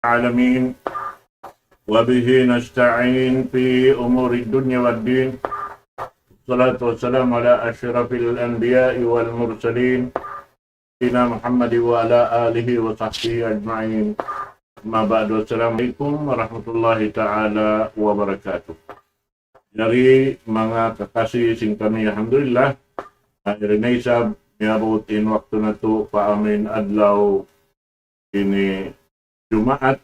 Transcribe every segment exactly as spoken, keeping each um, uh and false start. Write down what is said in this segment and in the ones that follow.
العالمين، وبه نستعين في أمور الدنيا والدين. والصلاة والسلام على أشرف الأنبياء والمرسلين، سيدنا محمد وعلى آله وصحبه أجمعين. أما بعد، السلام عليكم ورحمة الله تعالى وبركاته. Jari, manga kakasi sin kami, alhamdulillah, na, iri na isab miyabut in waktu natu' pa amin adlaw ini Jumaat.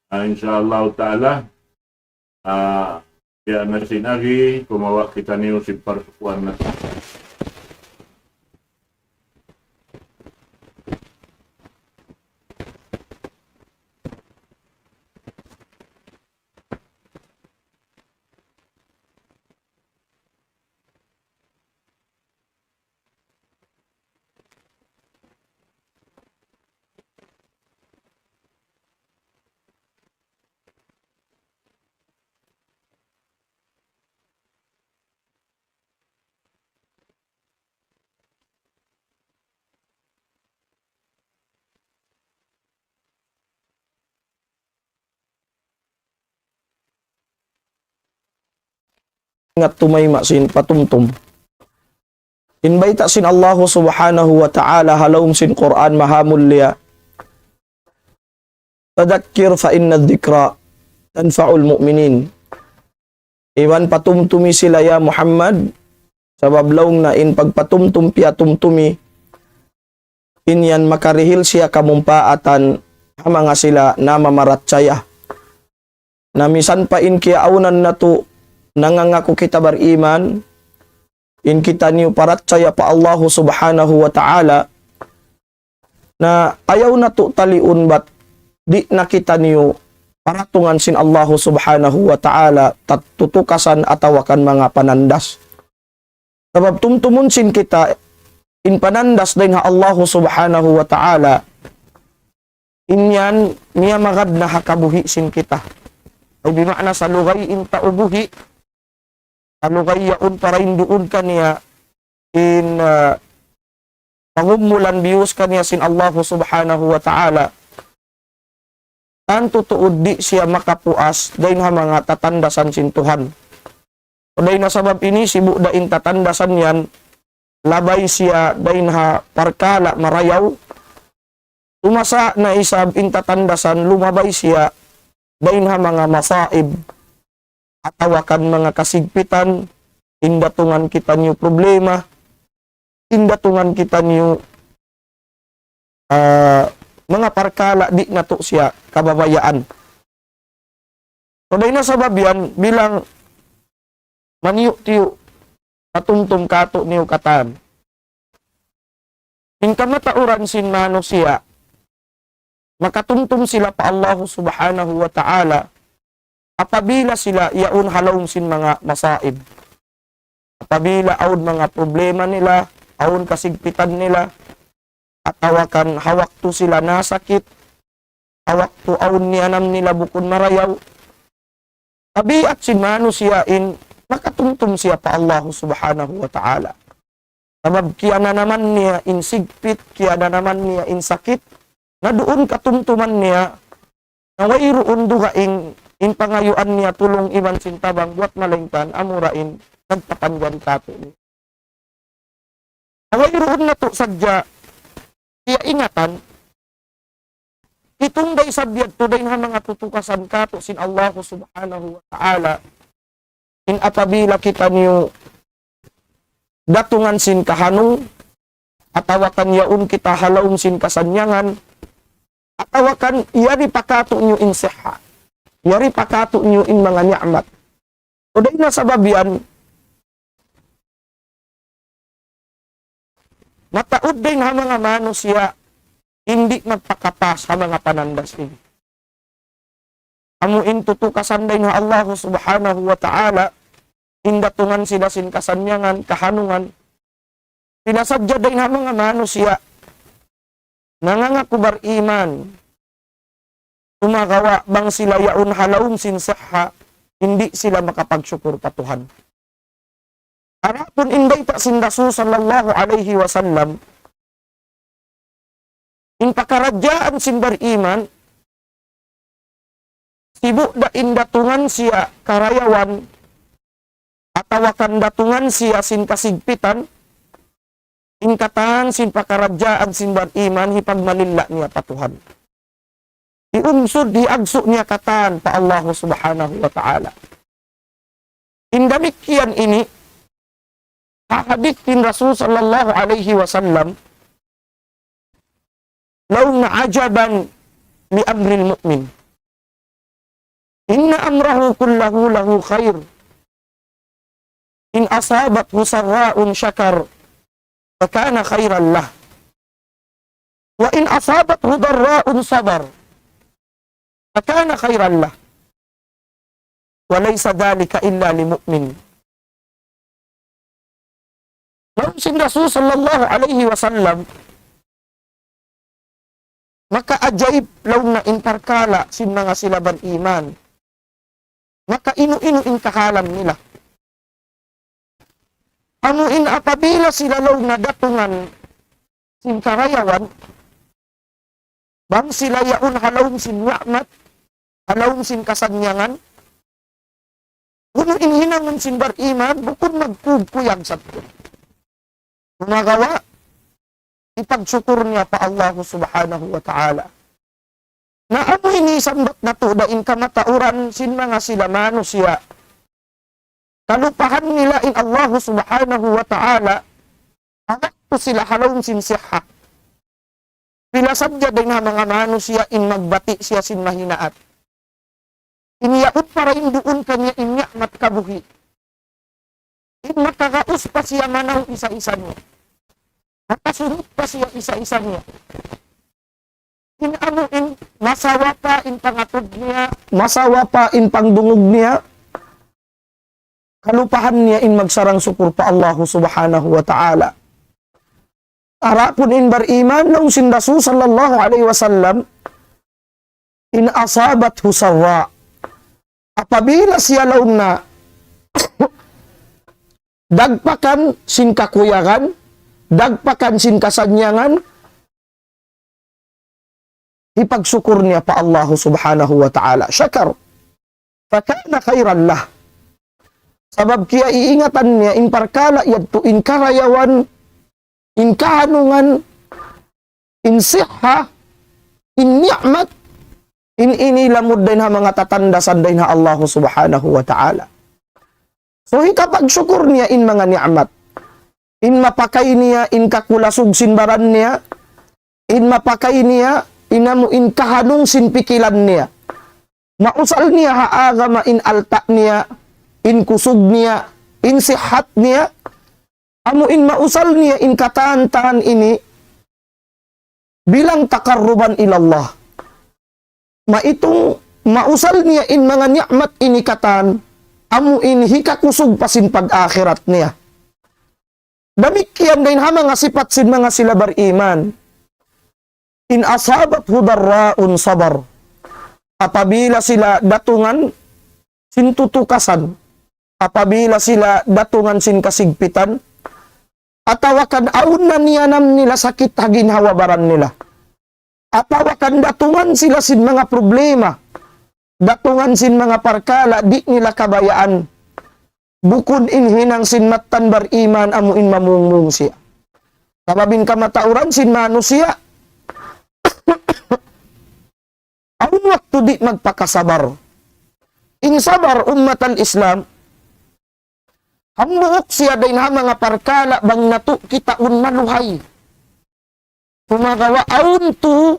Ah, insya Allah Ta'ala, ah, ya na sin agi, kumawa' kitaniyu sin parsukuan natu'. Ingat tumayma' sin patumtum. In bayta' sin Allahu Subhanahu wa Ta'ala ha lawm sin Qur'an mahamulliya, فذكر فإن الذكرى تنفع المؤمنين. Iban patumtumi sila ya Muhammad, sabab laung niya in pagpatumtum piyatumtumi, in yan makarihil siya kamumpaatan ha manga sila namamarachaya. Na misan pa in kiyaawnan natu' nangangaku kita bariman, in kitaniyu parachaya pa Allahu Subhanahu wa Ta'ala, na ayaw natu' taliun bat di' na kitaniyu paratungan sin Allahu Subhanahu wa Ta'ala tat-, tutukasan atawa kan manga panandas. Sabab tumtumun sin kita in panandas dayn ha Allahu Subhanahu wa Ta'ala, in yan miyamagad na ha kabuhi' sin kita. Ay bima'na salugay in tau buhi', salugay yaun parainduun kaniya in, ah, pangumulan biyus kaniya sin Allahu Subhanahu wa Ta'ala. Tantu tuud di' siya makapuas dayn ha manga tatandasan sin Tuhan. Dayn ha sabab ini sibu' da in tatandasan yan, labay siya dayn ha parkala' marayaw. Tumasa na isab in tatandasan lumabay siya dayn ha manga masaib, atawa kan manga kasigpitan, in datungan kitaniyu problema, in datungan kitaniyu, ah, manga parkala' di' natu' siya kababayaan. So, dayn ha sabab yan, bilang maniyu'-tiyu' patumtum katu'niyu katan. In kamatauran sin manusiya', makatumtum sila pa Allahu Subhanahu wa Ta'ala, apabila sila yaun ha lawm sin manga masaib. Apabila awn manga problema nila, awn kasigpitan nila, atawa kan ha waktu sila nasakit, ha waktu awn niyanam nila bukun marayaw, tabiat sin manusiya' in makatumtum siya pa Allahu Subhanahu wa Ta'ala. Sabab kiyananaman niya in sigpit, kiyananaman niya in sakit, na duun katumtuman niya, na wayruun dugaing in pangayuan niya tulung iban sin tabang buwat malaingkan amura in nagpapanjari katu'. Na wayruun natu' sadja kiyaingatan, hitung da isab yadtu dayn ha manga tutukasan katu' sin Allahu Subhanahu wa Ta'ala. In apabila kitaniyu datungan sin kahanung, atawa kan yaun kita ha lawm sin kasannyangan, atawa kan yari pa katu'niyu in siha, yari pa katu'niyu in manga ni'mat. So, dayn ha sabab yan, mataud dayn ha manga manusiya' in di' magpakapas ha manga panandas ini. Amu in tutukasan dayn ha Allahu Subhanahu wa Ta'ala, in datungan sila sin kasannyangan, kahanungan. Sila sadja dayn ha manga manusiya' nangangaku bariman. Sumagawa' bang sila yaun ha lawm sin siha, di' sila makapagsukur pa Tuhan. Adapun in bayta' sin Rasul sallallahu alayhi wasallam, in pakaradjaan sin bariman, sibu' da in datungan siya karayawan, atawa kan datungan siya sin kasigpitan, in katan sin pakaradjaan sin bariman hipagmalilla niya pa Tuhan. Hiunsud, hiagsu' niya katan pa Allah Subhanahu wa Ta'ala. In damikkiyan ini, ha hadith sin Rasul sallallahu alayhi wasallam, laung niya, "عجبا لأمر المؤمن، إن أمره كله له خير، إن أصابته سراء شكر فكان خيرا له، وإن أصابته ضراء صبر فكان خيرا له، وليس ذلك إلا لمؤمن." Laung sin Rasul sallallahu alayhi wasallam, makaajaib laung niya in parkala' sin manga sila bariman. Makainu-inu in kahalan nila. Amu in apabila sila laung niya datungan sin karayawan, bang sila yaun ha lawm sin ni'mat, ha lawm sin kasannyangan, unu in hinangun sin bariman, bukun magkuyag-kuyag sadja. Sumagawa', hipagsukur niya pa Allah Subhanahu wa Ta'ala. Na amu ini sambat natu' da in kamatauran sin manga sila manusiya'. Kalupahan nila in Allah Subhanahu wa Ta'ala, ha waktu sila ha lawm sin siha. Pila sadja dayn ha manga manusiya' in magbati' siya sin mahinaat. In yaun pa dayn duun kaniya in ni'mat kabuhi'. In makagaus pa siya manaw isa-isa niya. Makasunut pa siya isa-isa niya. In amu in masawa pa in pangatud niya, masawa pa in pangdungug niya, kalupahan niya in magsarang-sukur pa Allahu Subhanahu wa Ta'ala. Adapun in bariman, laung sin Rasul sallallahu alayhi wasallam, إن أصابته سراء. Apabila siya laung niya dagpakan sin kakuyagan, dagpakan sin kasannyangan, hipagsukur niya pa Allahu Subhanahu wa Ta'ala. شكر. فكان خيرا له. Sabab kiyaiingatan niya in parkala' yadtu in karayawan, in kahanungan, in siha, in ni'mat, in ini lamud dayn ha manga tatandasan dayn ha Allahu Subhanahu wa Ta'ala. So, hikapagsukur niya in manga ni'mat. In mapakay niya, in kakulasug sin baran niya, in mapakay niya, in amu in kahanung sin pikilan niya. Mausal niya ha agama in alta' niya, in kusug niya, in sihat niya, amu in mausal niya in katan-katan ini bilang تقربا إلى الله. Maitung mausal niya in manga ni'mat ini katan, amu in hikakusug pa sin pag-akhirat niya. Damikkiyan dayn ha manga sipat sin manga sila bariman. إن أصابته ضراء صبر. Apabila sila datungan sin tutukasan, apabila sila datungan sin kasigpitan, atawa kan awn na niyanam nila sakit ha ginhawa-baran nila, atawa kan datungan sila sin manga problema, datungan sin manga parkala' di' nila kabayaan, bukun in hinang sin mattan bariman amu in mamungmung siya. Sabab in kamatauran sin manusiya', awn waktu di' magpakasabar. In sabar, ummat al-Islam, hambuuk siya dayn ha manga parkala' bang natu' kitaun maluhay. Sumagawa' awn tuud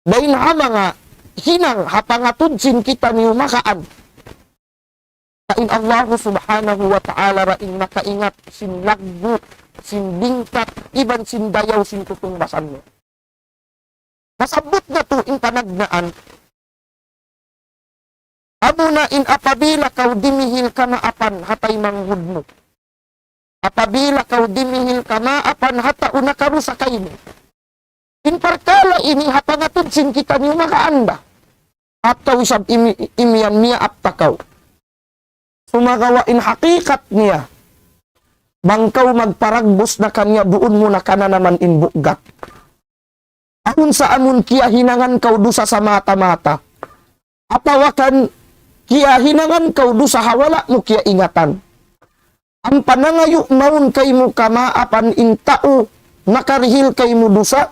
dayn ha manga hinang ha pangatud sin kitaniyu makaan. Sa' in Allahu Subhanahu wa Ta'ala ra in makaingat sin laggu', sin bingkat, iban sin dayaw sin tutungbasan mu. Nasabbut natu' in panagnaan. Amuna in apabila kaw dimihil kamaapan ha taymanghud mu. Apabila kaw dimihil kamaapan ha tau nakarusa kaymu. In parkala' ini ha pangatud sin kitaniyu makaan da. Atawa isab imi-, imiyan niya apta kaw. Sumagawa' in hakikat niya, bang kaw magparagbus na kaniya duun mu na kananaman in buggat. Amun sa amun kiyahinangan kaw dusa sa mata-mata. Atawa kan kiyahinangan kaw dusa ha wala' mu kiyaingatan. Ampa nangayu' mawn kaymu kamaapan in tau nakarihil kaymu dusa,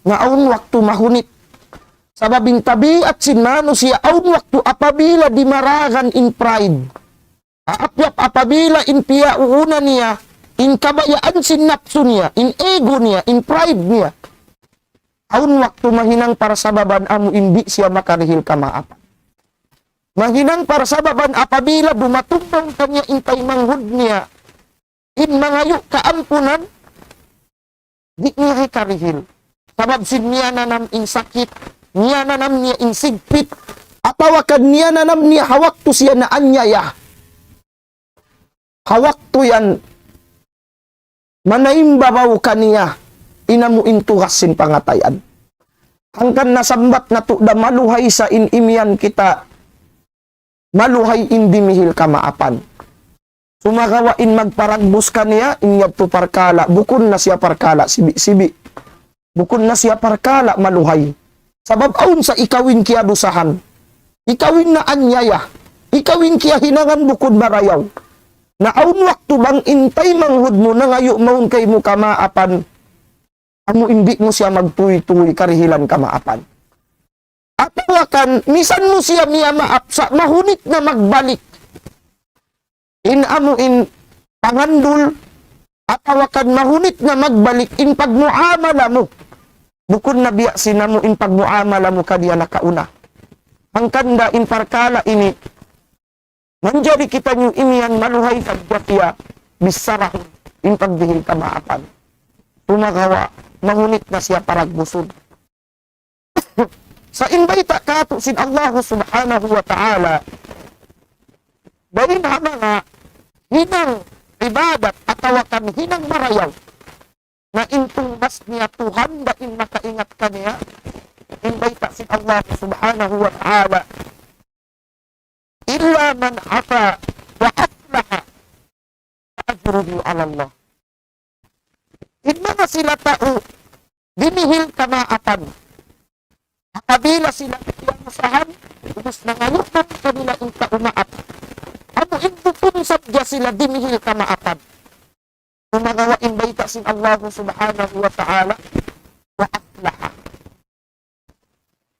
na awn waktu mahunit. Sabab in tabiat sin manusiya' awn waktu apabila dimaragan in pride. Aap-, apabila in piyauuna niya, in kabayaan sin napsu niya, in ego niya, in pride niya. Awn waktu mahinang parsababan amu in di' siya makarihil kamaapan. Mahinang parsababan apabila dumatung mawn kaniya in taymanghud niya, in mangayu' kaampunan, di' niya hikarihil. Sabab sin niyananam in sakit, niyananam niya in sigpit, atawa kan niyananam niya ha waktu siya naanyaya. Ha waktu yan, manaimbabaw kaniya in amu in tugas sin pangatayan. Hangkan nasambat natu' da maluhay sa in imiyan kita, maluhay in dimihil kamaapan. Sumagawa' in magparagbus kaniya, in yadtu parkala', bukun na siya parkala' sibi'-sibi'. Bukun na siya parkala' maluhay. Sabab awn sa ikaw in kiyadusahan. Ikaw in naanyaya. Ikaw in kiyahinangan bukun marayaw. Na awn waktu bang in taymanghud mu nangayu' mawn kaymu kamaapan, amu in di' mu siya magtuy-tuy karihilan kamaapan. Atawa kan, misan mu siya miyamaap sa' mahunit na magbalik in amu in pangandul, atawa kan mahunit na magbalik in pagmuamala mu. Bukun na biya' sin amu in pagmuamala mu kaniya nakauna. Hangkan da in parkala' ini, manjari kitaniyu imiyan maluhay sadja siya, bichara in pagdihil kamaapan. Sumagawa', mahunit na siya paragbusun. Sa' in bayta' katu' sin Allah Subhanahu wa Ta'ala, dayn ha manga hinang ibadat atawa kan hinang marayaw, na in tungbas niya Tuhan da in makaingat kaniya, in bayta' sin Allah Subhanahu wa Ta'ala, إلا من عفا وأصلح فأجره على الله. In manga sila tau dimihil kamaapan, apabila sila kiyamusahan, ubus nangayu' kanila in tau maap, amu in bukun sadja sila dimihil kamaapan. Sumagawa' in bayta' sin Allah Subhanahu wa Ta'ala, وأصلح.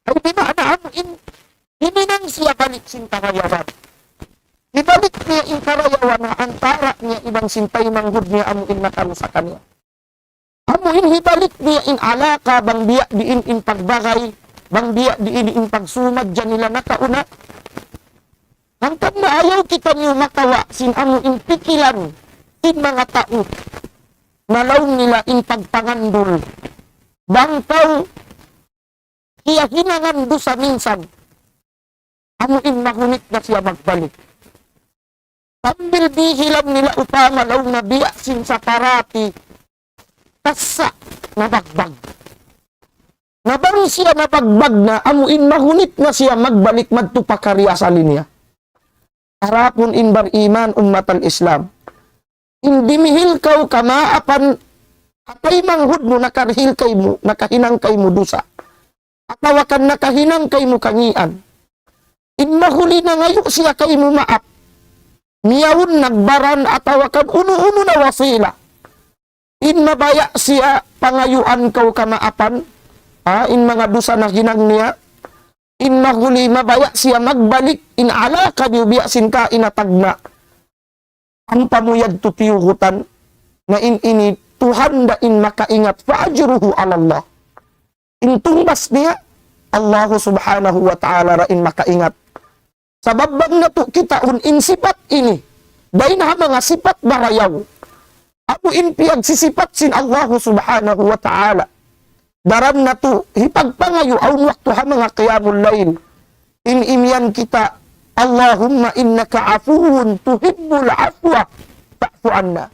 Ay, di' maana amu in himinang siya balik sin karayawan. Hibalik niya in karayawan ha antara niya iban sin taymanghud niya amu in nakarusakan niya. Amu in hibalik niya in alaka bang biya' diin in pagbagay, bang biya' diin in pagsumad nila nakauna. Hangkan na ayaw kitaniyu makawa' sin amu in pikilan sin manga tau na laung nila in pagpangandul. Bang kaw kiyahinangan dusa minsan, amu in mahunit na siya magbalik. Sambil dihilan nila upama laung na biya' sin saparati tasa nabagbag. Na bang siya nabagbag na, amu in mahunit na siya magbalik madtu pa kariasali niya. Harapun in bariman ummat al-Islam. In dimihil kaw kamaapan, ha taymanghud mu nakarihil kaymu, nakahinang kaymu dusa. Atawa kan nakahinang kaymu kangīan. In mahuli nangayu' siya kaymu maap. Miyawn nagbaran atawa kan unu-unu na wasila. In mabaya' siya pangayuan kaw kamaapan, ha, in manga dusa nahinang niya, in mahuli mabaya' siya magbalik, in alaka niyu biya' sin kaina tagna'. Ampa mu yadtu tiyugutan, na in ini Tuhan da in makaingat, فأجره على الله. In tungbas niya, Allahu Subhanahu wa Ta'ala da in makaingat. Sabab bang natu' kitaun in sipat ini, dayn ha manga sipat marayaw. Amu in piyagsisipat sin Allahu Subhanahu wa Ta'ala. Daran natu' hipagpangayu' awn waktu ha manga qiyamul layl. In imiyan kita, اللهم إنك عفو تحب العفو فاعف عنا.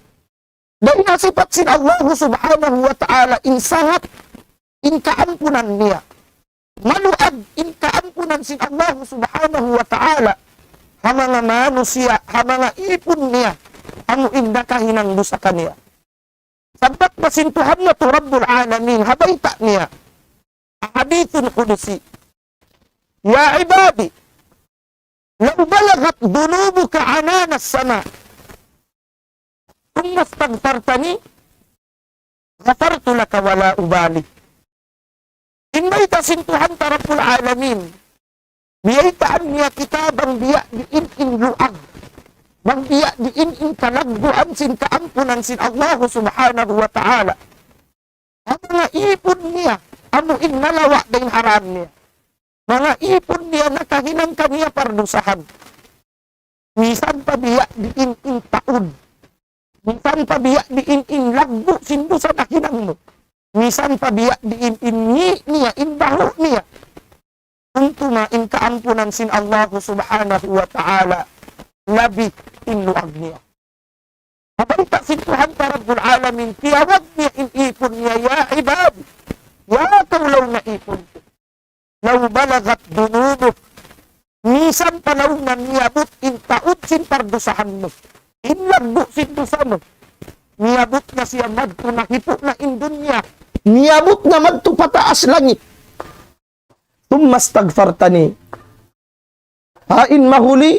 Dayn ha sipat sin Allahu Subhanahu wa Ta'ala in sangat in kaampunan niya. Maluag in kaampunan sin Allahu Subhanahu wa Ta'ala ha manga manusiya', ha manga īpun niya, amu in nakahinang dusa kaniya. Sabab pa sin Tuhan natu' Rabbul Alamin, ha bayta' niya. Hadithun Qudsi. يا عبادي لو بلغت ذنوبك عنان السماء ثم استغفرتني غفرت لك ولا أبالي. In bayta' sin Tuhan ta Rabbul Alamin, biyaytaan niya kita bang biya' diin in luag, bang biya' diin in kalagguan sin kaampunan sin Allah Subhanahu wa Ta'ala. Amu in ipun niya, amu in nalawa' dayn ha dān niya. Manga ipun niya nakahinang kaniya pardusahan. Misan pa biya' diin in taud. Misan pa biya' diin in laggu' sin dusa nahinang mu. Misan pa biya' diin in ngi' niya, in bahu' niya. Tuntuma in kaampunan sin Allah Subhanahu wa Ta'ala, labi in luag niya. Apa in sin Tuhan ta Rabbul Alamin, tiyawag niya in ipun niya, "Ya ibadi, ya kaw laung na ipun ku. Law balagat dunubukum." Misan pa laung na miyabut in taud sin pardusahan mu. In laggu' sin dusa mu. Miyabut na siya madtu na hipu' na in dunya. Miyabut na madtu pataas langit. ثم استغفرتني. Ha, in mahuli,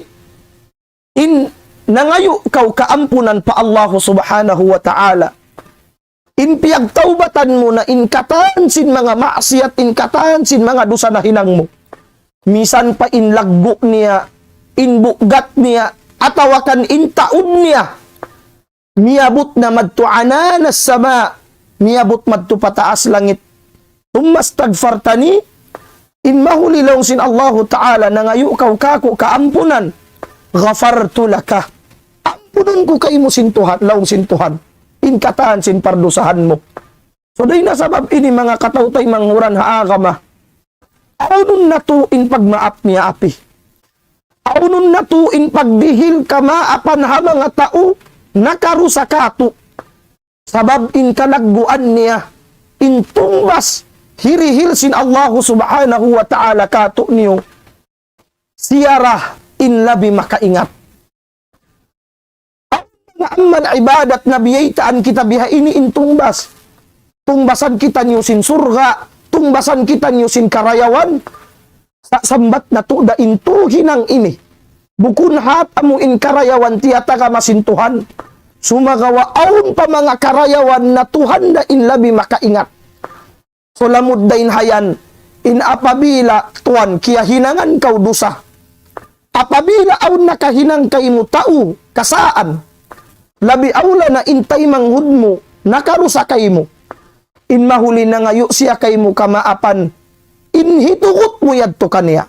in nangayu' kaw kaampunan pa Allah Subhanahu wa Ta'ala. In piyagtawbatan mu na in katan sin manga maksiyat, in katan sin manga dusa nahinang mu. Misan pa in laggu' niya, in bugat niya, atawa kan in taud niya. Miyabut na madtu عنان السماء, miyabut madtu pataas langit. ثم استغفرتني, in mahuli laung sin Allahu Ta'ala nangayu' kaw kāku' kaampunan. غفرت لك. Ampunun ku kaymu sin Tuhan, laung sin Tuhan. In katan sin pardusahan mu. So, dayn ha sabab ini manga kataw-taymanghuran ha agama. Awnun natu' in pagmaap niya api. Awnun natu' in pagdihil kamaapan ha manga tau nakarusa kātu'. Sabab in kalagguan niya, in tungbas hirihil sin Allahu Subhanahu wa Ta'ala kātu'niyu. Siya ra in labi makaingat. Awn manga amal ibadat na biyaytaan kita bihaini in tungbas. Tungbasan kitaniyu sin surga', tungbasan kitaniyu sin karayawan. Sa' sambat natu' da in tū hinang ini. Bukun hat amu in karayawan tiyatagama sin Tuhan. Sumagawa' awn pa manga karayawan na Tuhan da in labi makaingat. So lamud dayn ha yan, in apabila tuwan kiyahinangan kaw dusa, apabila awn nakahinang kaymu tau kasaan, labi awla na in taymanghud mu nakarusa kaymu, in mahuli nangayu' siya kaymu kamaapan, in hitugut mu yadtu kaniya.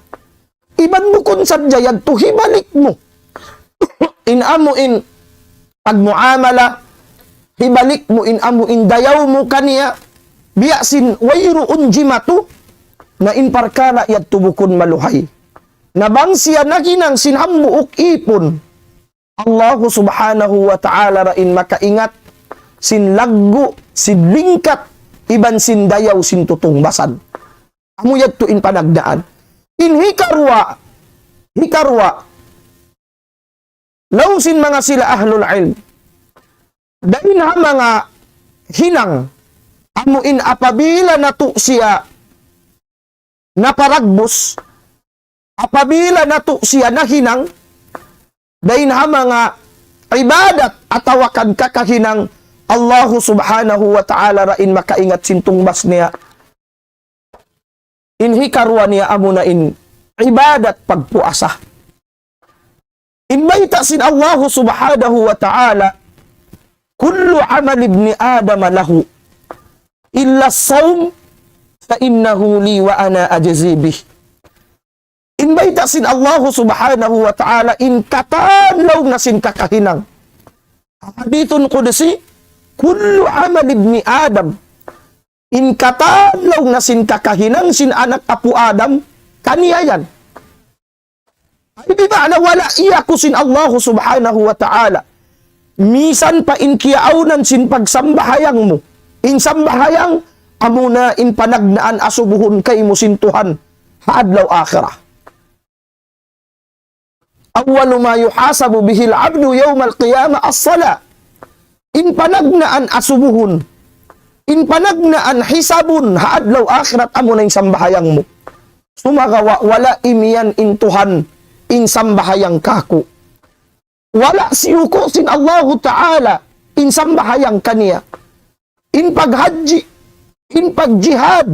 Iban bukun sadja yadtu hibalik mu in amu in pagmuamala, hibalik mu in amu in dayaw mu kaniya, biya' sin wayruun jimatu, na in parkala' yadtu bukun maluhay. Na bang siya naghinang sin hambuuk ipun, Allahu Subhanahu wa Ta'ala ra in makaingat sin laggu', sin lingkat, iban sin dayaw sin tutungbasan. Amu yadtu in panagnaan. In hikaruwa, hikaruwa, laung sin manga sila ahlul ilm, dayn ha manga hinang, amu in apabila natu' siya naparagbus, apabila natu' siya nahinang, dayn ha manga ibadat atawa kan kakahinang, Allahu Subhanahu wa Ta'ala ra in makaingat sin tungbas niya. In hikaruwa niya amuna in ibadat pagpuasa. In bayta' sin Allahu Subhanahu wa Ta'ala, كل عمل ابن آدم له إلا الصوم فإنه لي وأنا أجزي به. In bayta' sin Allahu Subhanahu wa Ta'ala, in katan laung na sin kakahinang. Hadithun Qudsi, كل عمل ابن آدم. In katan laung na sin kakahinang sin anak apu' Adam, kaniya yan. Ay, bima'na wala' iyaku sin Allahu Subhanahu wa Ta'ala. Misan pa in kiyaawnan sin pagsambahayang mu. In sambahayang, amuna in panagnaan asubuhun kaymu sin Tuhan ha adlaw akhirat. أول ما يحاسب به العبد يوم القيامة الصلاة. In panagnaan asubuhun, in panagnaan hisabun ha adlaw akhirat amuna in sambahayang mu. Sumagawa' wala' imiyan in Tuhan in sambahayang kāku'. Wala' siyuku' sin Allahu Ta'ala in sambahayang kaniya. In paghajji, in pagjihad,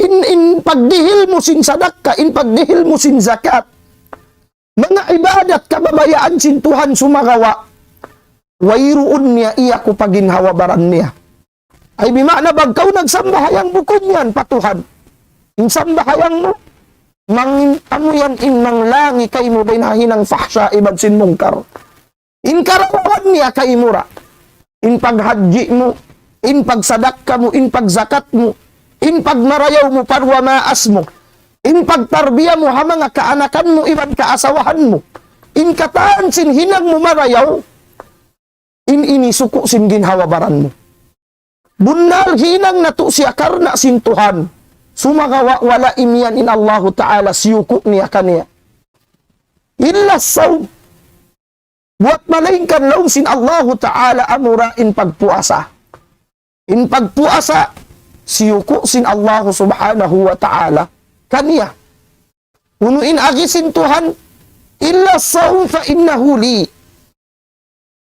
in, in pagdihil mu sin sadakka, in pagdihil mu sin zakat. Manga ibadat kabayaan sin Tuhan sumagawa'. Wayruun niya iyaku pa ginhawa-baran niya. Ay bima'na bang kaw nagsambahayang bukun yan pa Tuhan. In sambahayang mu, mangin-, amu yan in manglangi kaymu dayn ha hinang fahsya iban sin mungkar. In karayawan niya kaymu ra. In paghajji mu, in pagsadakka mu, in pagzakat mu, in pagmarayaw mu pa duwa maas mu, in pagtarbiya mu ha manga kaanakan mu iban kaasawahan mu, in katan sin hinang mu marayaw, in ini suku' sin ginhawa-baran mu. Bunnal hinang natu' siya karna' sin Tuhan. Sumagawa' wala' imiyan in Allahu Ta'ala siyuku' niya kaniya. Illa sawm. Buwat malaingkan laung sin Allahu Ta'ala amura in pagpuasa. In pagpuasa, siyuku' sin Allahu Subhanahu wa Ta'ala kaniya. Unu in agi sin Tuhan, illa sawm fa innahu li.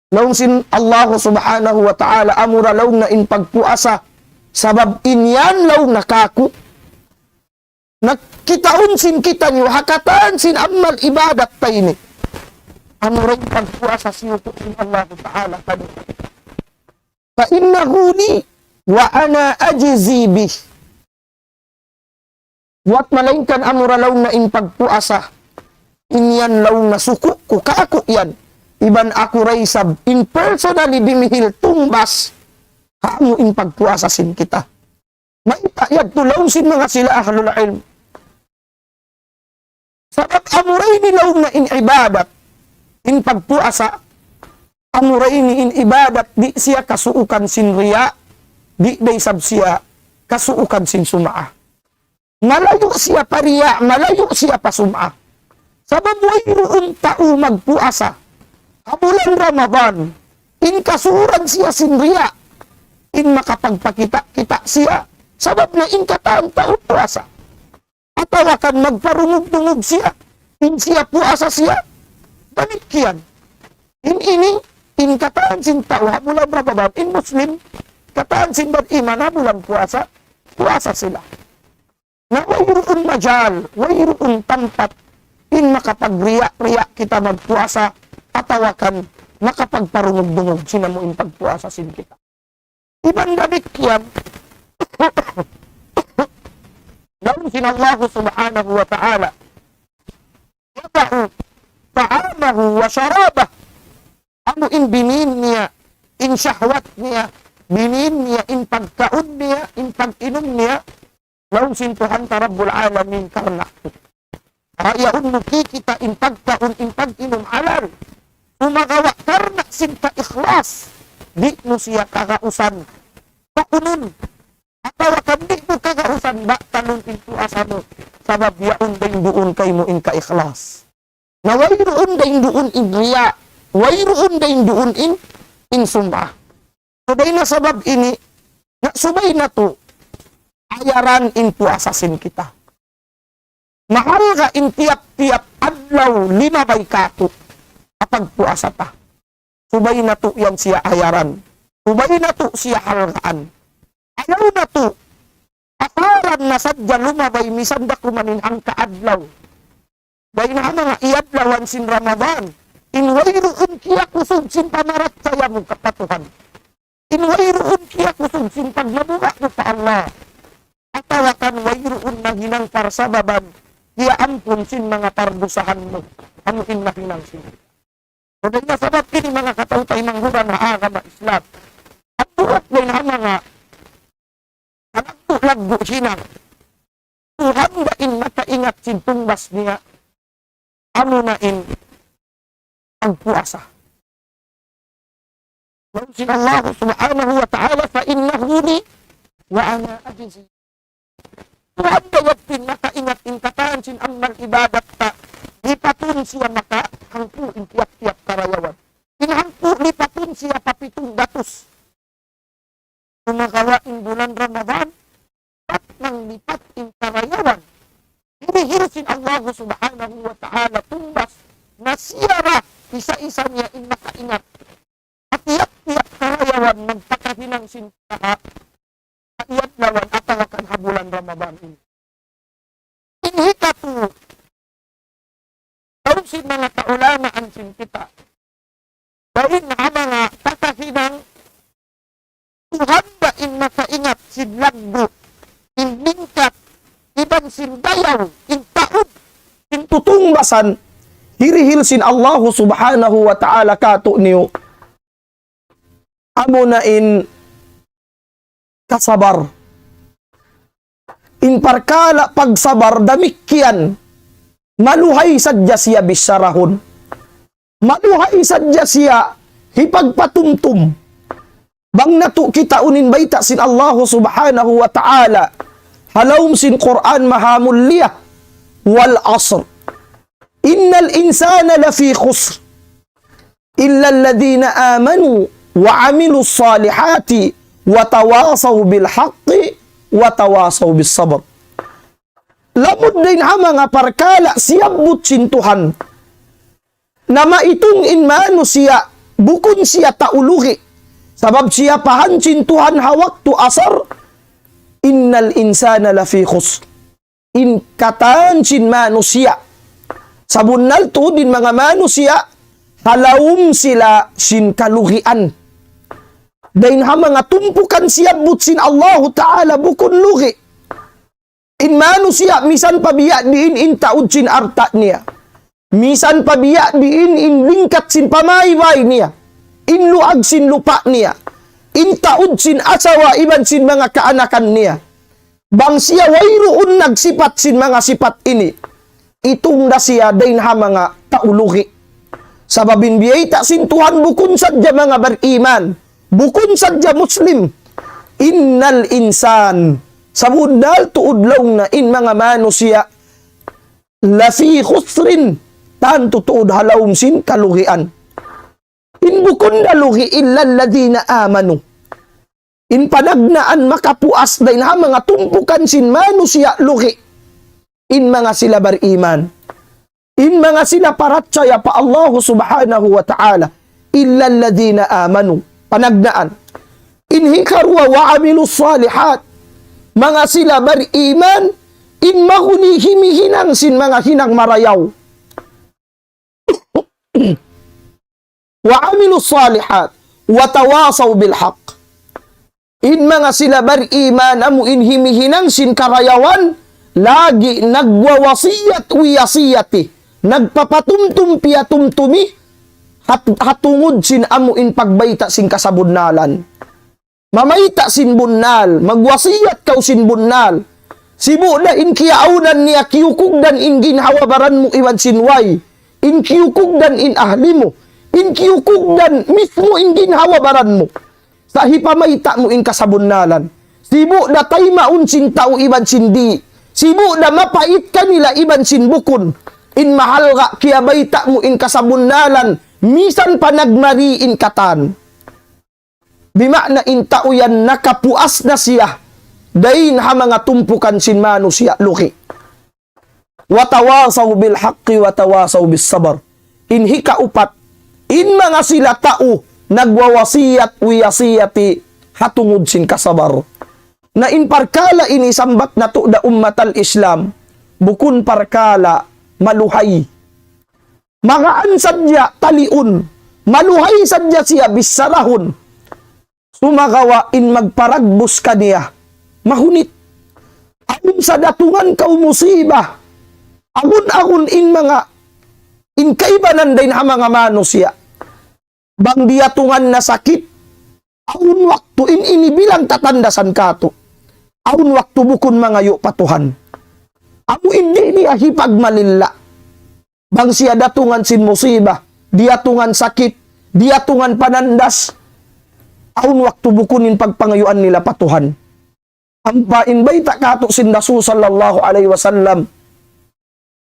Laung sin Allahu Subhanahu wa Ta'ala, amura laung na in pagpuasa, sabab in yan laung na kāku'. Nakitaun sin kitaniyu, ha katan sin amal ibadat ta ini. Amura in pagpuasa siyuku' sin Allahu Ta'ala kaniya. Fa innahu li wa ana ajzi bih. Buwat malaingkan amura laung na in pagpuasa, in yan laung na suku' ku kāku' yan. Iban aku ra isab in personally dimihil tungbas, ha amu in pagpuasa sin kita. Mayta' yadtu laung sin manga sila ahlul ilm. Sabab amura ini laung na in ibadat, in pagpuasa, amura ini in ibadat, di' siya kasuukan sin riya', di' da isab siya kasuukan sin sum'ah. Malayu' siya pa riya', malayu' siya pa sum'ah. Sabab wayruun tau magpuasa ha bulan Ramadan, in kasuuran siya sin riya', in makapagpakita'-kita' siya, sabab na in katan tau puasa. Atawa kan magparungug-dungug siya, in siya puasa siya, damikkiyan. In ini, in katan sin tau ha bulan Ramadan, in Muslim, katan sin bariman ha bulan puasa, puasa sila. Na wayruun majal, wayruun tampat, in makapagriya'-riya' kita magpuasa, atawa kan makapagparungug-dungug sin amu in pagpuasa sin kita. Iban damikkiyan, laung sin Allah Subhanahu wa Ta'ala, يضع طعامه وشرابه. Amu in binin niya, in shahwat niya, binin niya, in pagkaun niya, in pag-inum niya, laung sin Tuhan ta Rabbul Alamin karna'. Ayaun mu kikita' in pagkaun, in pag-inum halal. Sumagawa' karna' sin kaikhlas, di' mu siya kagausan. Pakunun. Atawa kan di' mu kagausan batalun in puasa mu. Sabab yaun dayn duun kaymu in kaikhlas. Na wayruun dayn duun in riya'. Wayruun dayn duun in, in sum'ah. So, dayn ha sabab ini, na subay natu' ayaran in puasa sin kita. Mahalga' in tiyap-tiyap adlaw limabay kātu' ha pagpuasa ta. Subay natu' yan siya ayaran. Subay natu' siya halgaan. Ayaw natu' asaran na sadja lumabay misan da kuman in hangka adlaw. Dayn ha manga iyadlawan sin Ramadan, in wayruun kiyakusug sin pamarachaya mu pa Tuhan. In wayruun kiyakusug sin pagmabuga' mu pa Allah. Atawa kan wayruun nahinang parsababan, kiyaampun sin manga pardusahan mu, amu in nahinang sin. Dayn ha sabab ini manga kataw-taymanghuran ha agama Islam. At tuwat dayn ha manga kalaggu'-laggu' hinang. Tuhan da in makaingat sin tungbas niya, amuna in pagpuasa. Laung sin Allah Subhanahu wa Ta'ala, فإنه لي وأنا أجزي. Tuhan da yadtu in makaingat in katan sin amal ibadat ta, lipatun siya maka hangpu' in tiyap-tiyap karayawan. In hangpu' lipatun siya pa pitung gatus. Sumagawa' in bulan Ramadan, lipat nang lipat in karayawan. Dinihil sin Allah Subhanahu Subhanahu wa Ta'ala tungbas na siya ra isa-isa niya in makaingat. Ha tiyap-tiyap karayawan nagpakahinang sin paha, ha adlaw atawa kan ha bulan Ramadan ini. In hikatu, laung sin manga kaulamaan sin kita, dayn ha manga pakahinang Tuhan da in makaingat sin laggu', in lingkat, iban sin dayaw, in taud, in tutungbasan, hirihil sin Allahu Subhanahu wa Ta'ala kātu'niyu. Amuna in kasabar. In parkala' pagsabar damikkiyan, maluhay sadja siya bicharahun. Maluhay sadja siya hipagpatumtum. Bang natu' kitaun in bayta' sin Allahu Subhanahu wa Ta'ala ha lawm sin Qur'an mahamulliya, والعصر إن الإنسان لفي خسر إلا الذين آمنوا وعملوا الصالحات وتواصوا بالحق وتواصوا بالصبر. Lamud dayn ha manga parkala' siyabbut sin Tuhan, na maitung in manusiya', bukun siya tau lugi'. Sabab siyapahan sin Tuhan ha waktu asar, إن الإنسان لفي خسر. In katan sin manusiya'. Sabunnal tuud in manga manusiya', ha lawm sila sin kalugian. Dayn ha manga tumpukan siyabbut sin Allahu Ta'ala bukun lugi'. In manusiya' misan pa biya' diin in taud sin alta' niya. Misan pa biya' diin in lingkat sin pamaybay niya. In luag sin lupa' niya. In taud sin asawa iban sin manga kaanakan niya. Bang siya wayruun nagsipat sin manga sipat ini, itung da siya dayn ha manga tau lugi'. Sabab in biyayta' sin Tuhan bukun sadja manga bariman, bukun sadja Muslim. إن الإنسان, sabunnal tuud laung niya in manga manusiya', لفي خسر, tantu tuud ha lawm sin kalugian. In bukun da lugi' إلا الذين آمنوا. In panagnaan makapuas dayn ha manga tumpukan sin manusiya' lugi'. In manga sila bariman. In manga sila parachaya pa Allahu Subhanahu wa Ta'ala. إلا الذين آمنوا. Panagnaan. In hikaruwa وعملوا الصالحات. Manga sila bariman, in mahuni himihinang sin manga hinang marayaw. وعملوا الصالحات وتواصوا بالحق. In manga sila bariman amu in himihinang sin karayawan, lagi' nagwawasiyat wiyasiyati, nagpapatumtum piyatumtumi, hat-, ha tungud sin amu in pagbayta' sin kasabunnalan. Mamayta' sin bunnal, magwasiyat kaw sin bunnal. Sibu' da in kiyaawnan niya kiyukugdan in ginhawa-baran mu iban sin way. In kiyukugdan in ahli mu. In kiyukugdan mismu in ginhawa-baran mu. Sa' hipamayta' mu in kasabunnalan. Sibu' da taymaun sin tau iban sin di'. Sibu' da mapait kanila iban sin bukun. In mahalga' kiyabayta' mu in kasabunnalan. Misan pa nagmari in katan. Bima'na in tau yan nakapuas na siya dayn ha manga tumpukan sin manusiya' lugi'. وتواصوا بالحق وتواصوا بالصبر. In hikaupat, in manga sila tau nagwawasiyat wiyasiyati ha tungud sin kasabar. Na in parkala' ini sambat natu' da ummatal Islam, bukun parkala' maluhay. Magaan sadja taliun, maluhay sadja siya bicharahun. Sumagawa' in magparagbus kaniya, mahunit. Awn sa datungan kaw musiba, awn-awn in manga, in kaibanan dayn ha manga manusiya'. Bang diyatungan na sakit, awn waktu in ini bilang tatandasan katu'. Awn waktu bukun mangayu' pa Tuhan. Amu in di' niya hipagmalilla. Bang siya datungan sin musiba, diyatungan sakit, diyatungan panandas, awn waktu bukun in pagpangayuan nila pa Tuhan. Ampa in bayta' katu' sin Rasul sallallahu alayhi wasallam,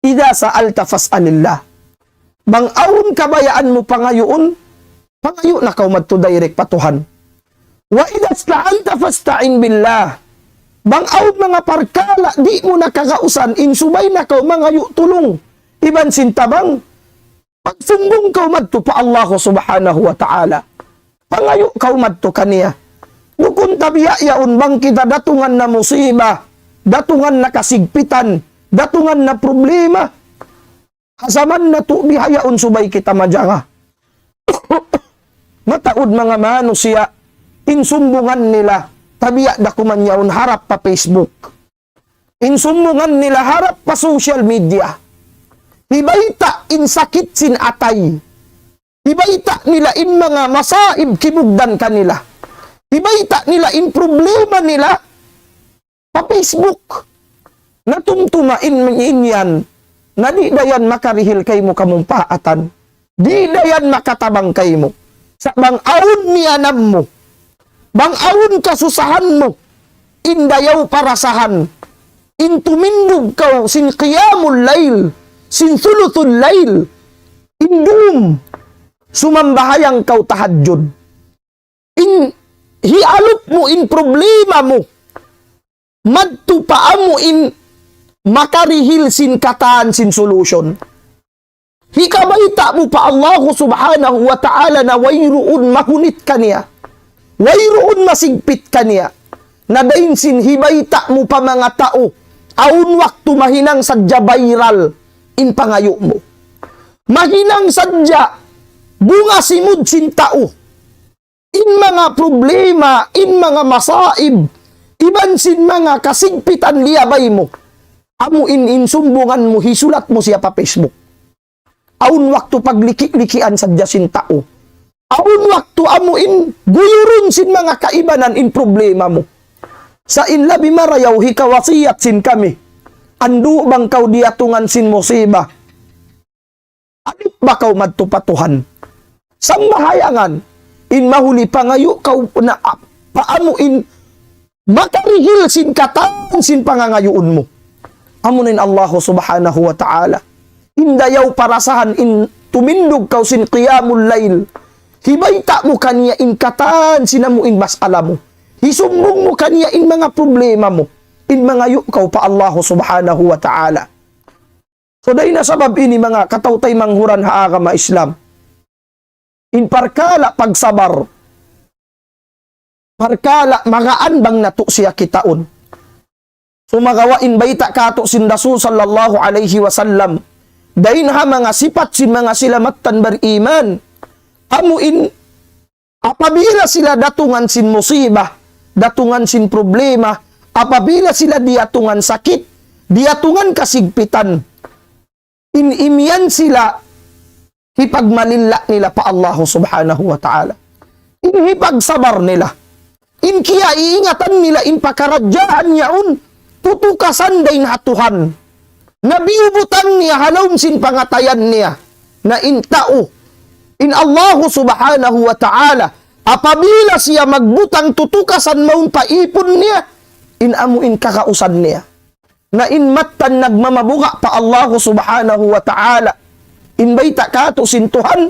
إذا سألت فاسأل الله. Bang awn kabayaan mu pangayuun, pangayu' na kaw madtu direct pa Tuhan. وإذا استعنت فاستعن بالله. Bang awn manga parkala' di' mu na kagausan, in subay na kaw mangayu' tulung. iban sin tabang, pagsumbung kaw madtu pa Allah subhanahu wa ta'ala. Pangayu' kaw madtu kaniya. Bukun tabiya' yaun bang kita datungan na musiba, datungan na kasigpitan, datungan na problema. Ha jaman natu' bihaun subay kita majaga. Mataud manga manusiya', in sumbungan nila, tabiya' da kuman yaun harap pa Facebook. In sumbungan nila harap pa social media. Hibayta' in sakit sin atay. Hibayta' nila in manga masaib kimugdan kanila. Hibayta' nila in problema nila pa Facebook. Na tumtuma in, in yan, na di' da yan makarihil kaymu kamumpaatan. Di' da yan makatabang kaymu. Sa' bang awn miyanam mu, bang awn kasusahan mu, in dayaw parasahan, in tumindug kaw sin qiyamul layl, sin thuluthul layl, in dum, sumambahayang kaw tahajjud. In hialup mu in problema mu, madtu pa amu in makarihil sin katan sin solution. Hikabayta' mu pa Allah subhanahu wa ta'ala na wayruun mahunit kaniya. Wayruun masigpit kaniya. Na dayn sin hibayta' mu pa manga tau, awn waktu mahinang sadja viral in pangayu' mu. Mahinang sadja bunga simud sin tau. In manga problema, in manga masaib, iban sin manga kasigpitan liyabay mu. Amu in, in sumbungan mu, hisulat mu siya pa Facebook. Awn waktu pagliki-likian sadja sin tau. Awn waktu amu in guyurun sin manga kaibanan in problema mu. Sa' in labi marayaw hikawasiyat sin kami. Andu' bang kaw diyatungan sin musiba. Alup ba kaw madtu pa Tuhan? Sambahayangan, in mahuli pangayu' kaw na, ah, pa amu in makarihil sin katan sin pangangayuun mu. Amu na in Allah subhanahu wa ta'ala. In dayaw parasahan in tumindug kaw sin qiyamul layl. Hibayta' mu kaniya in katan sin amu in masala mu. Hisumbung mu kaniya in manga problema mu. In mangayu' kaw pa Allah subhanahu wa ta'ala. So, dayn ha sabab ini manga kataw-taymanghuran ha agama Islam. In parkala' pagsabar. Parkala' magaan bang natu' siya kitaun. Sumagawa' in bayta' katu' sin Rasul sallallahu alayhi wasallam. Dayn ha manga sipat sin manga sila mattan bariman. Amu in apabila sila datungan sin musiba, datungan sin problema, apabila sila diyatungan sakit, diyatungan kasigpitan, in imiyan sila hipagmalilla' nila pa Allah subhanahu wa ta'ala. In hipagsabar nila. In kiyaiingatan nila in pakaradjaan yaun, tutukasan dayn ha Tuhan. Na biyubutang niya ha lawm sin pangatayan niya. Na in tau, in Allahu subhanahu wa ta'ala, apabila siya magbutang tutukasan mawn pa ipun niya, in amu in kakausan niya. Na in mattan nagmamabuga' pa Allahu subhanahu wa ta'ala, in bayta' katu' sin Tuhan,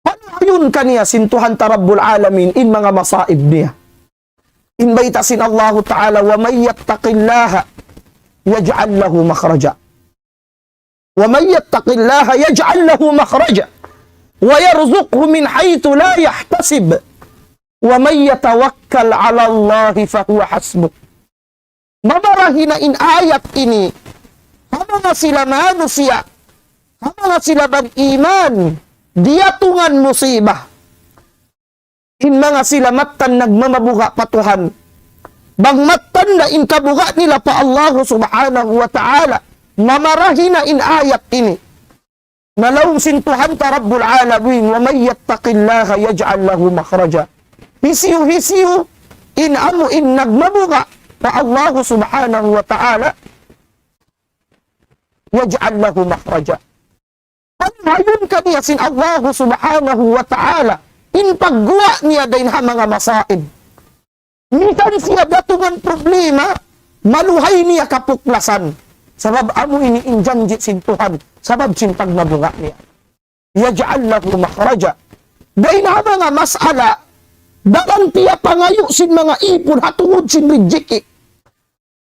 paluhayun kaniya sin Tuhan ta Rabbul Alamin in manga masaib niya. In bayta' sin Allahu Ta'ala, ومن يتق الله يجعل له مخرجا. ومن يتق الله يجعل له مخرجا ويرزقه من حيث لا يحتسب ومن يتوكل على الله فهو حسبه. Mabarahi na in ayat ini, ha manga sila manusiya', ha manga sila bariman, diyatungan musiba. In manga sila mattan nagmamabuga' pa Tuhan. Bang mattan da in kabuga' nila pa Allah subhanahu wa ta'ala, mamarahi na in ayat ini. Na laung sin Tuhan ta Rabbul Alamin, ومن يتق الله يجعل له مخرجا. Hisiyu-hisiyu in amu in nagmabuga' pa Allah subhanahu wa ta'ala, يجعل له مخرجا. Paluhayun kaniya sin Allah subhanahu wa ta'ala in pagguwa' niya dayn ha manga masaib. Misan siya datungan problema, maluhay niya kapuklasan. Sabab amu ini in janji' sin Tuhan, sabab sin pagmabuga' niya. يجعل له مخرجا. Dayn ha manga masala, daran piyapangayu' sin manga ipun ha tungud sin rijiki.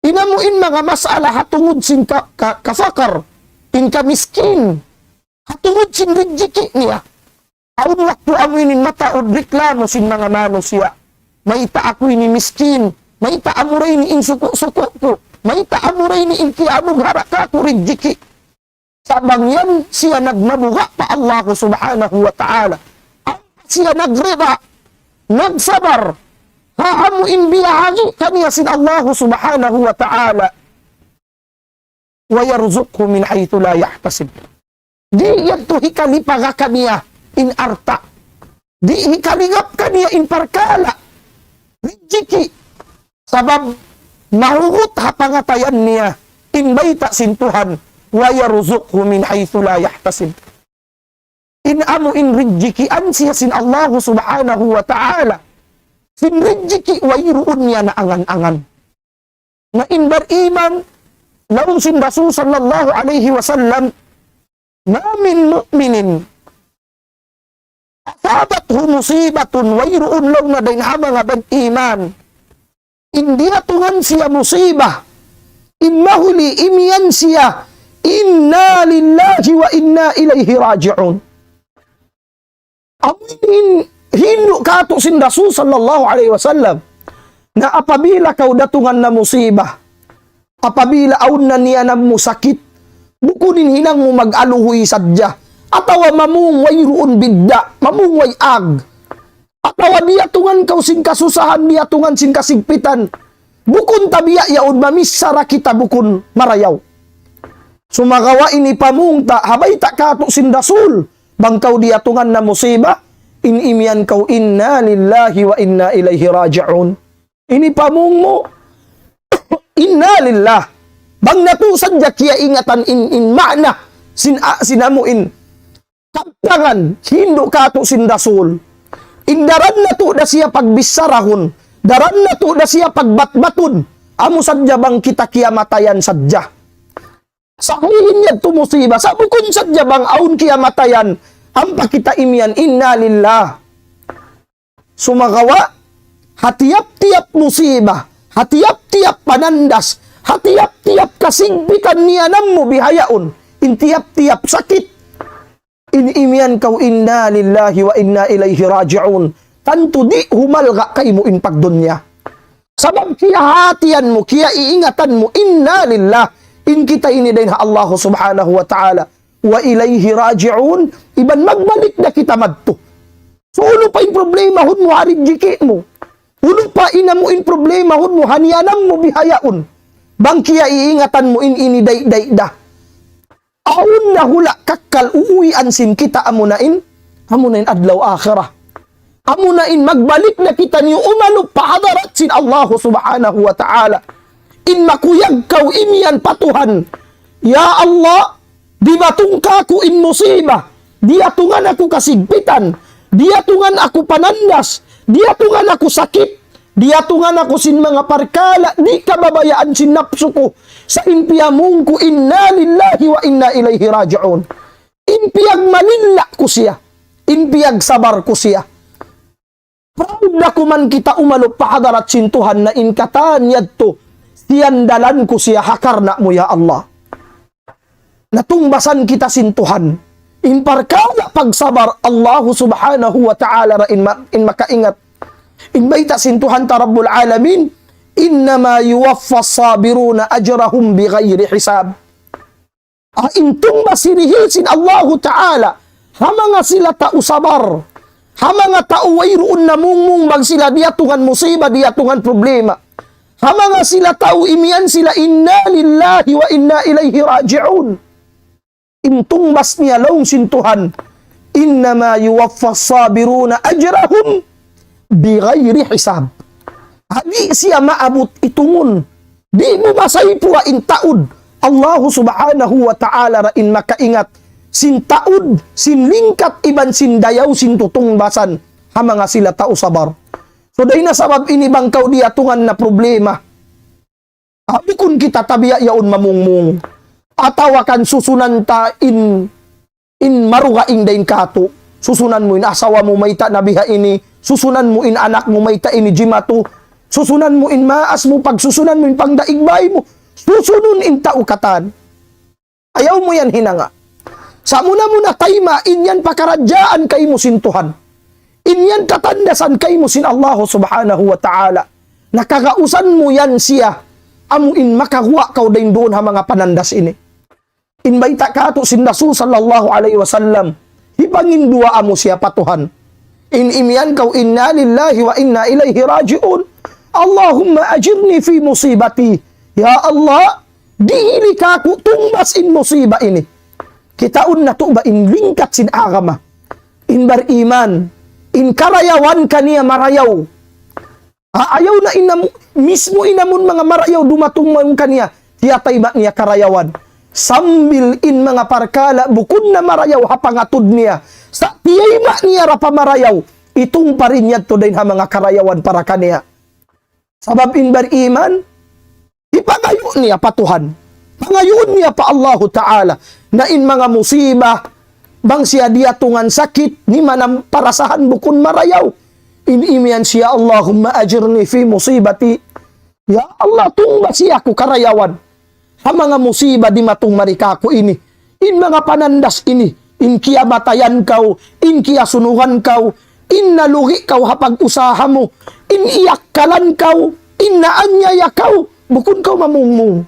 In amu in manga masala ha tungud sin ka, ka, kafakar. in kamiskin, ha tungud sin rijiki' niya. Awn waktu amu ini mataud reklamu sin manga manusiya'. Mayta' aku ini miskin, mayta' amura ini in suku'-suku' ku, mayta' amura ini in kiyamughara' kaku' rijiki'. Sa' bang yan siya nagmabuga' pa Allah Subhanahu wa Ta'ala. Ampa siya nagrida, nagsabar, ha amu in biyahagi' kaniya sin Allah Subhanahu wa Ta'ala. ويرزقه من حيث لا يحتسب. Di' yadtu hikalipaga kaniya in alta'. Di' hikalingap kaniya in parkala'. Rijiki'. Sabab mahugut ha pangatayan niya in bayta' sin Tuhan, ويرزقه من حيث لا يحتسب. In amu in rijikian siya sin Allahu Subhanahu wa Ta'ala. Sin rijiki' wayruun niya na angan-angan. Na in bariman, laung sin Rasul sallallahu alayhi wasallam, ما من مؤمن أصابته مصيبة, wayruun laung na dayn ha manga bariman in diyatungan siya musibah, in mahuli imiyan siya, إنا لله وإنا إليه راجعون. Amu in hindu' katu' sin Rasul sallallahu alayhi wasallam, na apabila kaw datungan na musibah, apabila awn na niyanam mu sakit, bukun in hinang mu mag-aluhuy sadja, atawa mamung wayruun bidda', mamung way ag, atawa diyatungan kaw sin kasusahan, diyatungan sin kasigpitan, bukun tabiya' yaun, mamichara kita bukun marayaw. Sumagawa' ini pamung ta, ha bayta' katu' sin Rasul, bang kaw diyatungan na musibah, in imiyan kaw, إنا لله وإنا إليه راجعون. Ini pamung mu, إنا لله. Bang natu' sadja kiyaingatan in, in ma'na, sin, a, sin amu in kabtangan, hindu' katu' sin Rasul. In daran natu' da siya pagbichara-bicharaun, daran natu' da siya pagbatbatun, amu sadja bang kita kiyamatayan sadja. Sa' amu in yadtu musibah, sa' bukun sadja bang awn kiyamatayan, ampa kita imiyan, إنا لله. Sumagawa', ha tiyap-tiyap musibah, ha tiyap-tiyap panandas, ha tiyap-tiyap kasigpitan niyanam mu bihaun, in tiyap-tiyap sakit, in imiyan kaw, إنا لله وإنا إليه راجعون. Tantu di' humalga' kaymu in pagdunya. Sabab kiyahatihan mu, kiyaiingatan mu, إنا لله. In kita ini dayn ha Allah Subhanahu wa Ta'ala. وإليه راجعون. Iban magbalik na kita madtu. So, unu pa in problemahun mu ha rijiki' mu? Unu pa in amu in problemahun mu ha niyanam mu bihaun? Bang kiyaiingatan mu in ini day-day da. Awn na hula' kakkal uuwian sin kita amuna in, amuna in adlaw akhirat. Amuna in magbalik na kitaniyu umalup pa hadarat sin Allah Subhanahu wa Ta'ala. In makuyag kaw imiyan pa Tuhan, "Ya Allah, dimatung kaku' in musibah, diyatungan aku kasigpitan, diyatungan aku panandas, diyatungan aku sakit, diyatungan aku sin manga parkala' di' kababayaan sin napsu ku, sa' in piyamung ku, إنا لله وإنا إليه راجعون." In piyagmalilla' ku siya, in piyagsabar ku siya. Proud da kuman kita umalup pa hadarat sin Tuhan na in katan yadtu, siyandalan ku siya ha karna' mu, ya Allah. Natungbasan kita sin Tuhan. In parkala' pagsabar, Allah Subhanahu wa Ta'ala ra in ma-, in makaingat. In bayta' sin Tuhan ta Rabbul Alamin, إنما يوفى الصابرون أجرهم بغير حساب. Ah, in tungbas hirihil sin Allahu Ta'ala ha manga sila tau sabar, ha manga tau wayruun namungmung bang sila diyatungan musiba, diyatungan problema, ha manga sila tau imiyan sila, إنا لله وإنا إليه راجعون. In tungbas niya laung sin Tuhan, إنما يوفى الصابرون أجرهم بغير حساب. Di' siya maabut itungun. Di' mu masaypuwa in taud. Allahu Subhanahu wa Ta'ala ra in makaingat sin taud, sin lingkat iban sin dayaw sin tutungbasan ha manga sila tau sabar. So, dayn ha sabab ini bang kaw diyatungan na problema. Ah, bukun kita tabiya' yaun mamungmung. Atawa kan susunan ta in, in marugaing dayn katu'. Susunan mu in asawa mu mayta' na biha ini. Susunan mu in anak mu mayta' ini jimatu. Susunan mu in maas mu, pagsusunan mu in pangdaig bay mu. Susunun in tau katan. Ayaw mu yan hinanga. Sa' muna-muna tayma' in yan pakaradjaan kaymu sin Tuhan. In yan katandasan kaymu sin Allahu Subhanahu wa Ta'ala. Na kagausan mu yan siya, amu in makaguwa' kaw dayn duun ha manga panandas ini. In bayta' katu' sin Rasul sallallahu alayhi wasallam, hipanginduwaa mu siya pa Tuhan. In imiyan kaw, "Inna lillahi wa inna ilayhi raji'un. Allahumma ajirni fi musibati." Ya Allah, dihili kaku' tungbas in musiba ini. Kitaun natu' ba in lingkat sin agama. In bariman, in karayawan kaniya marayaw. Ha, ayaw na in amu, mismu in amun manga marayaw dumatung mawn kaniya, tiyatayma' niya karayawan. Sambil in manga parkala' bukun na marayaw ha pangatud niya. Sa' tiyayma' niya ra pa marayaw, itung pa rin yadtu dayn ha manga karayawan para kaniya. Sabab in bariman, hipangayu' niya pa Tuhan. Pangayuun niya pa Allahu Ta'ala. Na in manga musiba, bang siya diyatungan sakit, nimanam parasahan bukun marayaw. In imiyan siya, "Allahumma ajirni fi musibati." Ya Allah, tungbasi aku karayawan ha manga musiba dimatung mari kaku' ini. In manga panandas ini, in kiyamatayan kaw, in kiyasunugan kaw, in nalugi' kaw ha pag-usaha mu, in iyakkalan kaw, in naanyaya kaw, bukun kaw mamungmung.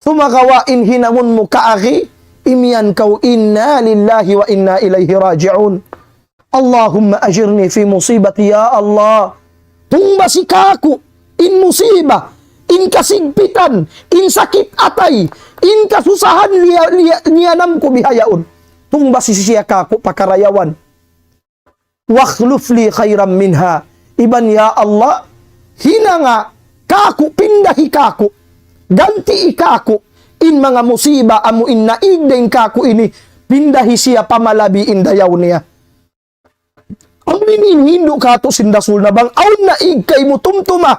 Sumagawa' in hinangun mu kaagi, imiyan kaw, "Inna lillahi wa inna ilayhi raji'un. Allahumma ajirni fi musibati, ya Allah. Tungbasi kaku' in musiba, in kasigpitan, in sakit atay, in kasusahan liya-, liya-, niyanam ku bihaun. Tungbasi siya kaku' pa karayawan. Wakhluf li khayran minha." Iban ya Allah, hinanga kaku', pindahi kaku', gantii kaku', in manga musiba amu in naig dayn kaku' ini, pindahi siya pa malabi in dayaw niya. Amu ini in hindu' katu' sin Rasul na bang awn naig kaymu tumtuma,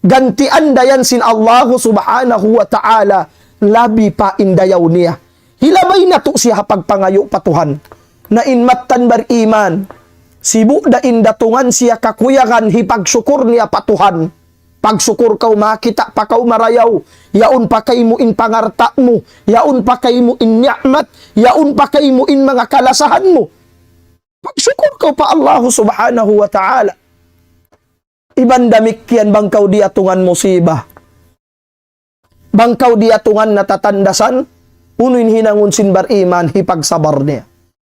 gantian da yan sin Allahu Subhanahu wa Ta'ala, labi pa in dayaw niya. Hilabay natu' siya ha pagpangayu' pa Tuhan. Na in mattan bariman, sibu' da in datungan siya kakuyagan hipagsukur niya pa Tuhan. Pagsukur kaw makakita' pa kaw marayaw, yaun pa kaymu in pangalta' mu, yaun pa kaymu in ni'mat, yaun pa kaymu in manga kalasahan mu. Pagsukur kaw pa Allahu Subhanahu wa Ta'ala. Iban damikkiyan bang kaw diyatungan musiba. Bang kaw diyatungan natatandasan, unu in hinangun sin bariman, hipagsabar niya.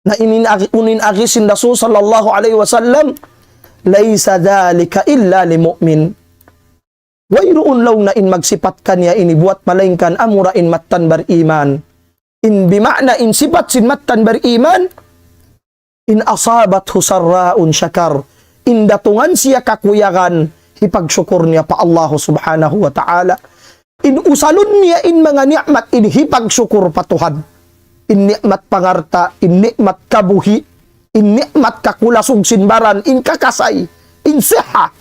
Na inin agi, unu in agi sin Rasul sallallahu alayhi wasallam, "Laysa dhalika illa li mu'min." Wayruun laung na in magsipat kaniya ini buwat malaingkan amura in mattan bariman. In bima'na in sipat sin mattan bariman, "In asabathu sarra'un shakar." In datungan siya kakuyagan, hipagsukur niya pa Allahu Subhanahu wa Ta'ala. In usalun niya in manga ni'mat in hipagsukur pa Tuhan. In ni'mat pangalta', in ni'mat kabuhi', in ni'mat kakulasug sin baran, in kakasay, in siha.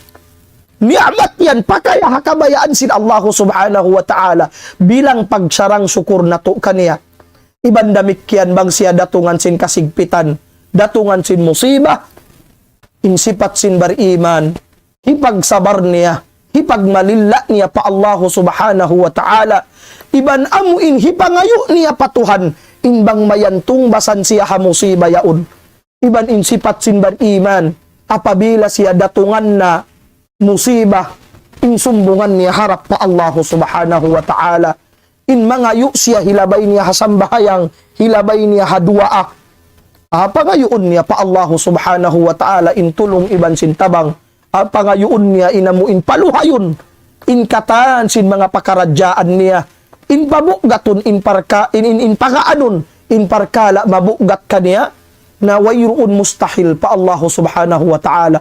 Ni'mat yan, pakaya ha kabayaan sin Allahu Subhanahu wa Ta'ala. Bilang pagsarang sukur natu' kaniya. Iban damikkiyan bang siya datungan sin kasigpitan, datungan sin musiba, in sipat sin bariman, hipagsabar niya, hipagmalilla niya pa Allahu Subhanahu wa Ta'ala. Iban amu in hipangayu' niya pa Tuhan, in bang mayan tungbasan siya ha musiba yaun. Iban in sipat sin bariman, apabila siya datungan na musiba, in sumbungan niya harap pa Allahu Subhanahu wa Ta'ala. In mangayu' siya hilabay niya ha sambahayang, hilabay niya ha duwaa. Ah, pangayuun niya pa Allahu Subhanahu wa Ta'ala in tulung iban sin tabang. Ah, pangayuun niya in amu in paluhayun in katan sin manga pakaradjaan niya. In pabugatun, in parka-, in, in, in pagaanun, in parkala' mabugat kaniya, na wayruun mustahil pa Allahu Subhanahu wa Ta'ala.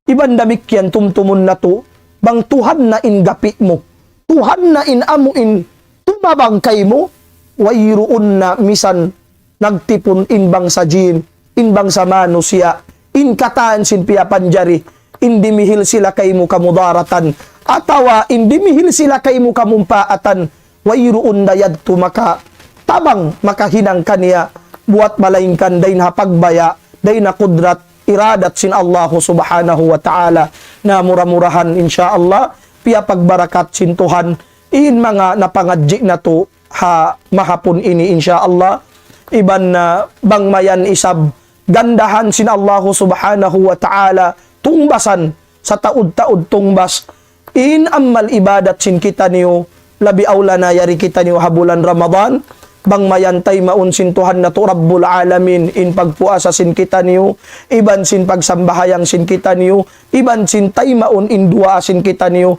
Iban damikkiyan tumtumun natu', bang Tuhan na in gapi' mu, Tuhan na in amu in tumabang kaymu, wayruun na misan nagtipun in bangsa jin, in bangsa manusiya', in katan sin piyapanjari, in dimihil sila kaymu kamudaratan, atawa in dimihil sila kaymu kamumpaatan, wayruun da yadtu makatabang, makahinang kaniya, buwat malaingkan dayn ha pagbaya', dayn ha kudrat, iradat sin Allahu Subhanahu wa Ta'ala. Na mura-murahan, insya Allah, piyapagbarakat sin Tuhan in manga napangadji' natu', ha mahapun ini, insya Allah. Iban na bang mayan isab gandahan sin Allahu Subhanahu wa Ta'ala, tungbasan, sataud-taud tungbas in amal ibadat sin kitaniyu, labi awla na yari kitaniyu ha bulan Ramadan, bang mayan taymaun sin Tuhan natu' Rabbul Alamin in pagpuasa sin kitaniyu, iban sin pagsambahayang sin kitaniyu, iban sin taymaun in duwaa sin kitaniyu,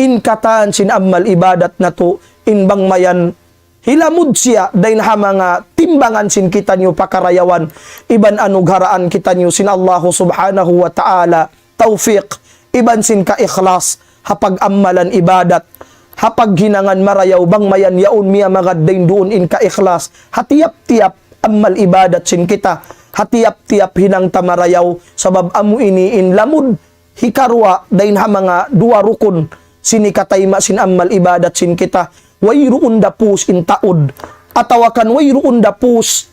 in katan sin amal ibadat natu', in bang mayan hilamud siya dayn ha manga timbangan sin kitaniyu pakarayawan, iban anugharaan kitaniyu sin Allahu Subhanahu wa Ta'ala tawfiq, iban sin kaikhlas ha pag-amalan ibadat, ha paghinangan marayaw bang mayan yaun miyamagad dayn duun in kaikhlas ha tiyap-tiyap amal ibadat sin kita, ha tiyap-tiyap hinang ta marayaw, sabab amu ini in lamud hikaruwa dayn ha manga duwa rukun sin hikatayma' sin amal ibadat sin kita. Wayruun da pus in taud, atawa kan wayruun da pus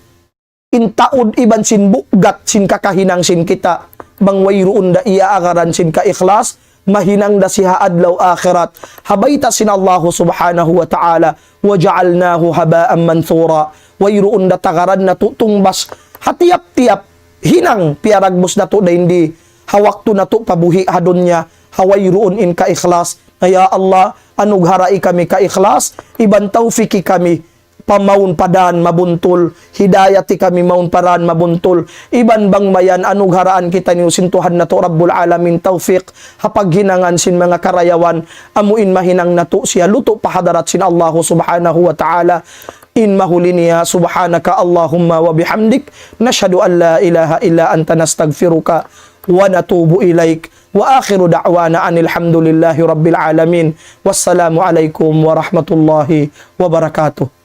in taud iban sin bugat sin kakahinang sin kita, bang wayruun da iyaagaran sin kaikhlas, mahinang da siya ha adlaw akhirat. Ha bayta' sin Allahu Subhanahu wa Ta'ala, وجعلناه هباء منثورا. Wayruun da tagaran natu' tungbas ha tiyap-tiyap hinang piyaragbus natu' dayn di ha waktu natu' pabuhi' ha dunya, ha wayruun in kaikhlas. Na ya Allah, anugharai kami kaikhlas, iban tawfiki kami pa mawn pa dan mabuntul, hidayati kami mawn pa dan mabuntul, iban bang mayan anugharaan kitaniyu sin Tuhan natu' Rabbul Alamin tawfiq ha paghinangan sin manga karayawan, amu in mahinang natu' siya lutu' pa hadarat sin Allahu Subhanahu wa Ta'ala. In mahuli niya, سبحانك اللهم وبحمدك، نشهد أن لا إله إلا أنت، نستغفرك ونتوب إليك. وآخر دعوانا أن الحمد لله رب العالمين. والسلام عليكم ورحمة الله وبركاته.